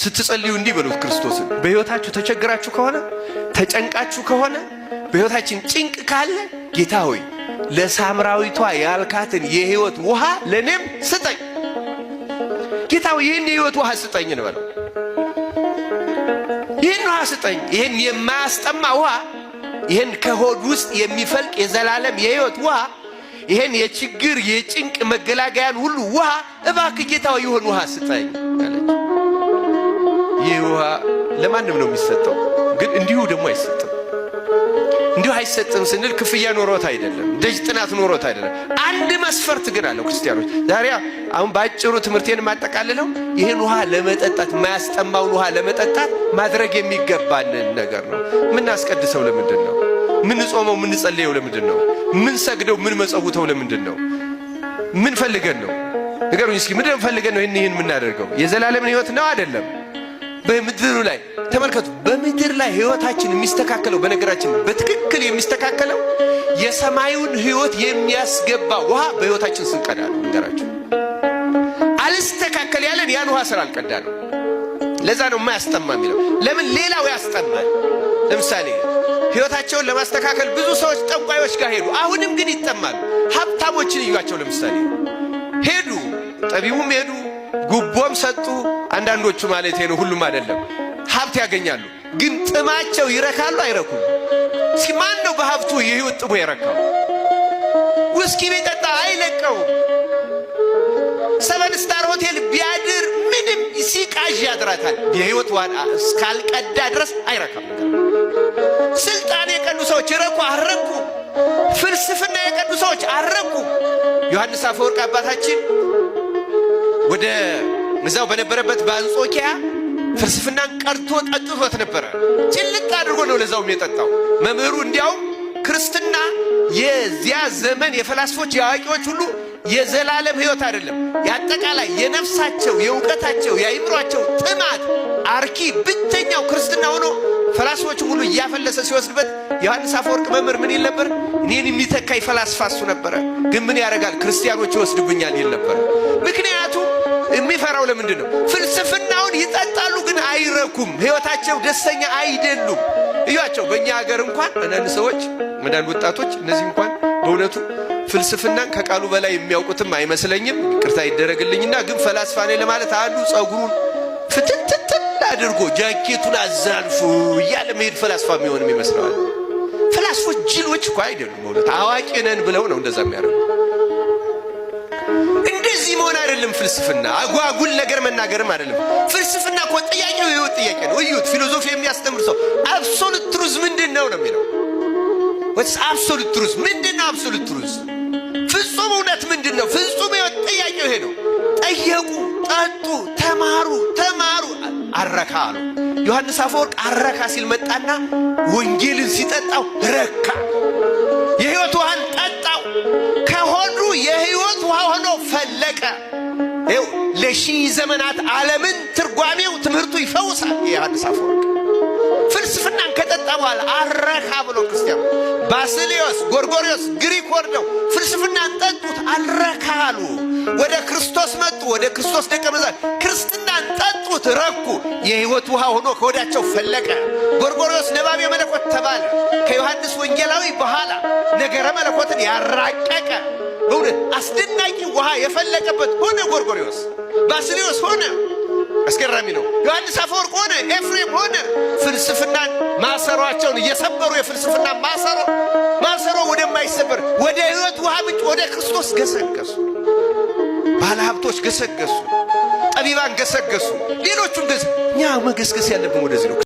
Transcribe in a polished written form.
ስትጸልዩ እንዲህ በሉት ክርስቶስን። በሕይወታችሁ ተቸግራችሁ ከሆነ፣ ተጨንቃችሁ ከሆነ፣ በሕይወታችን ጭንቅ ካለ ጌታ ሆይ ለሳምራዊቷ ያልካትን የሕይወት ውሃ ለእኔም ስጠኝ። ጌታ ሆይ ይህን የሕይወት ውሃ ስጠኝ እንበለው። ይህን ውሃ ስጠኝ፣ ይህን የማያስጠማ ውሃ፣ ይህን ከሆድ ውስጥ የሚፈልቅ የዘላለም የሕይወት ውሃ፣ ይህን የችግር የጭንቅ መገላገያን ሁሉ ውሃ እባክህ ጌታ ሆይ ይሆን ውሃ ስጠኝ አለች። ይህ ውሃ ለማንም ነው የሚሰጠው፣ ግን እንዲሁ ደግሞ አይሰጥም። እንዲሁ አይሰጥም ስንል ክፍያ ኖሮት አይደለም፣ ደጅ ጥናት ኖሮት አይደለም። አንድ መስፈርት ግን አለው። ክርስቲያኖች ዛሬ አሁን በአጭሩ ትምህርቴን የማጠቃልለው ይህን ውሃ ለመጠጣት፣ የማያስጠማውን ውሃ ለመጠጣት ማድረግ የሚገባንን ነገር ነው። ምናስቀድሰው ለምንድን ነው? ምንጾመው ምንጸልየው ለምንድን ነው? ምንሰግደው ምንመጸውተው ለምንድን ነው? ምን ፈልገን ነው? ንገሩኝ እስኪ ምንድን ፈልገን ነው ይህን የምናደርገው? የዘላለምን ሕይወት ነው አይደለም? በምድሩ ላይ ተመልከቱ። በምድር ላይ ህይወታችን የሚስተካከለው፣ በነገራችን በትክክል የሚስተካከለው የሰማዩን ህይወት የሚያስገባ ውሃ በህይወታችን ስንቀዳ ነው። ነገራችሁ አልስተካከል ያለን ያን ውሃ ስላልቀዳ ነው። ለዛ ነው የማያስጠማ የሚለው። ለምን ሌላው ያስጠማል? ለምሳሌ ህይወታቸውን ለማስተካከል ብዙ ሰዎች ጠንቋዮች ጋር ሄዱ። አሁንም ግን ይጠማሉ። ሀብታሞችን እዩዋቸው። ለምሳሌ ሄዱ፣ ጠቢቡም ሄዱ፣ ጉቦም ሰጡ። አንዳንዶቹ ማለት ነው፣ ሁሉም አይደለም። ሀብት ያገኛሉ፣ ግን ጥማቸው ይረካሉ አይረኩም? እስኪ ማን ነው በሀብቱ የህይወት ጥሙ የረካው? ውስኪ ቢጠጣ አይለቀው። Seven star ሆቴል ቢያድር ምንም ሲቃዥ ያድራታል። የህይወት ውሃ እስካልቀዳ ድረስ አይረካም። ስልጣን የቀዱ ሰዎች ረኩ አረኩ። ፍልስፍና የቀዱ ሰዎች አረኩ። ዮሐንስ አፈወርቅ አባታችን ወደ እዛው በነበረበት በአንጾኪያ ፍልስፍናን ቀድቶ ጠጥቶት ነበረ። ጭልጥ አድርጎ ነው ለዛውም የጠጣው መምህሩ። እንዲያውም ክርስትና የዚያ ዘመን የፈላስፎች የአዋቂዎች ሁሉ የዘላለም ሕይወት አይደለም፣ የአጠቃላይ የነፍሳቸው የእውቀታቸው የአይምሯቸው ጥማት አርኪ ብቸኛው ክርስትና ሆኖ ፈላስፎች ሁሉ እያፈለሰ ሲወስድበት ዮሐንስ አፈወርቅ መምህር ምን ይል ነበር? እኔን የሚተካኝ ፈላስፋ እሱ ነበረ፣ ግን ምን ያደርጋል ክርስቲያኖች ይወስድብኛል ይል ነበር። ምክንያቱም የሚፈራው ለምንድን ነው? ፍልስፍናውን ይጠጣሉ፣ ግን አይረኩም። ሕይወታቸው ደስተኛ አይደሉም። እዩዋቸው። በእኛ ሀገር እንኳን አንዳንድ ሰዎች፣ አንዳንድ ወጣቶች እነዚህ እንኳን በእውነቱ ፍልስፍናን ከቃሉ በላይ የሚያውቁትም አይመስለኝም። ይቅርታ ይደረግልኝና ግን ፈላስፋ ነኝ ለማለት አንዱ ጸጉሩን ፍትትትል አድርጎ ጃኬቱን አዛንፉ እያለ መሄድ ፈላስፋ የሚሆንም ይመስለዋል። ፈላስፎች ጅሎች እኮ አይደሉም። በእውነት አዋቂ ነን ብለው ነው እንደዛ የሚያደርጉ። እንደዚህ መሆን አይደለም ፍልስፍና፣ አጓጉል ነገር መናገርም አይደለም። ፍልስፍና እኮ ጥያቄው የህይወት ጥያቄ ነው። እዩት፣ philosophy የሚያስተምር ሰው absolute truth ምንድን ነው ነው የሚለው። What's absolute truth? ምንድን ነው absolute truth? ፍጹም እውነት ምንድን ነው? ፍጹም ህይወት ጥያቄው ይሄ ነው። ጠየቁ፣ ጠጡ፣ ተማሩ፣ ተማሩ፣ አረካ አሉ። ዮሐንስ አፈወርቅ አረካ ሲል መጣና ወንጌልን ሲጠጣው ረካ። የህይወት ውሃን ጠጣው። ከሆዱ የህይወት ውሃ ሆኖ ፈለቀ። ይኸው ለሺህ ዘመናት ዓለምን ትርጓሜው ትምህርቱ ይፈውሳል። የዮሐንስ አፈወርቅ ፍልስፍናን ከጠጣ በኋላ አረካ ብሎ ክርስቲያኑ ባስልዮስ፣ ጎርጎርዮስ ግሪክ ወርደው ፍልስፍናን ጠጡት፣ አልረካ አሉ። ወደ ክርስቶስ መጡ። ወደ ክርስቶስ ደቀ መዛሙርት ክርስትናን ጠጡት፣ ረኩ። የህይወት ውሃ ሆኖ ከሆዳቸው ፈለቀ። ጎርጎርዮስ ነባቤ መለኮት ተባለ። ከዮሐንስ ወንጌላዊ በኋላ ነገረ መለኮትን ያራቀቀ በእውነት አስደናቂ ውሃ የፈለቀበት ሆነ። ጎርጎርዮስ፣ ባስልዮስ ሆነ። አስገራሚ ነው። ዮሐንስ አፈወርቅ ሆነ፣ ኤፍሬም ሆነ። ፍልስፍናን ማሰሯቸውን እየሰበሩ የፍልስፍና ማሰሮ ማሰሮ ወደማይሰበር ወደ ህይወት ውሃ ምንጭ ወደ ክርስቶስ ገሰገሱ። ባለሀብቶች ገሰገሱ፣ ጠቢባን ገሰገሱ፣ ሌሎቹም ገሰ እኛ መገስገስ ያለብን ወደዚህ ነው።